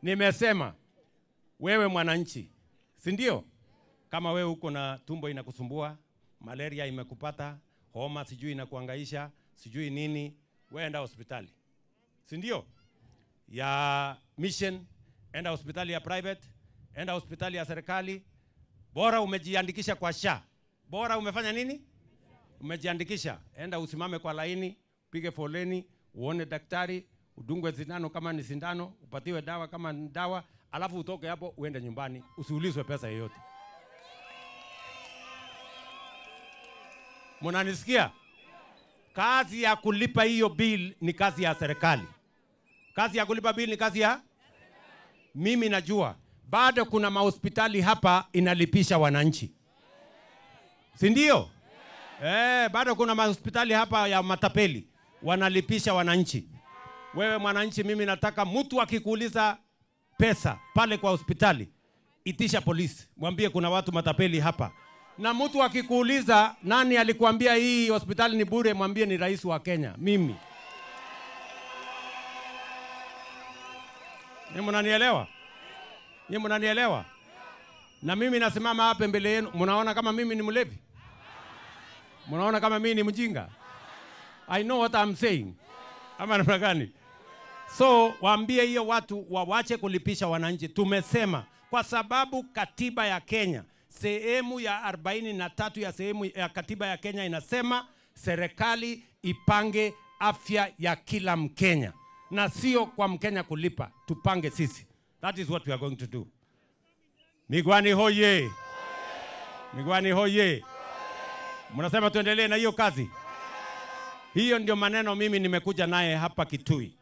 Nimesema wewe mwananchi, si ndio? Kama wewe uko na tumbo inakusumbua, malaria imekupata, homa sijui inakuhangaisha, sijui nini, wewe enda hospitali. Si ndio? Ya mission, enda hospitali ya private, enda hospitali ya serikali. Bora umejiandikisha kwa SHA. Bora umefanya nini? Umejiandikisha. Enda usimame kwa laini, pige foleni, uone daktari, udungwe sindano kama ni sindano, upatiwe dawa kama ni dawa, alafu utoke hapo uende nyumbani, usiulizwe pesa yoyote. Mnanisikia? Kazi ya kulipa hiyo bill ni kazi ya serikali. Kazi ya kulipa bill ni kazi ya? Mimi najua bado kuna mahospitali hapa inalipisha wananchi. Si ndio? Bado kuna mahospitali hapa ya matapeli wanalipisha wananchi. Wewe mwananchi, mimi nataka mtu akikuuliza pesa pale kwa hospitali, itisha polisi, mwambie kuna watu matapeli hapa. Na mtu akikuuliza nani alikuambia hii hospitali ni bure, mwambie ni rais wa Kenya, mimi. Nyinyi mnanielewa? Nyinyi mnanielewa? Na mimi nasimama hapa mbele yenu, mnaona kama mimi ni mlevi? Mnaona kama mimi ni mjinga? I know what I'm saying. Ama namna gani? So waambie hiyo watu wawache kulipisha wananchi. Tumesema kwa sababu katiba ya Kenya, sehemu ya 43 ya sehemu ya katiba ya Kenya inasema serikali ipange afya ya kila Mkenya, na sio kwa Mkenya kulipa, tupange sisi. That is what we are going to do. Migwani hoye. Migwani hoye. Mnasema tuendelee na hiyo kazi? Hiyo ndio maneno mimi nimekuja naye hapa Kitui.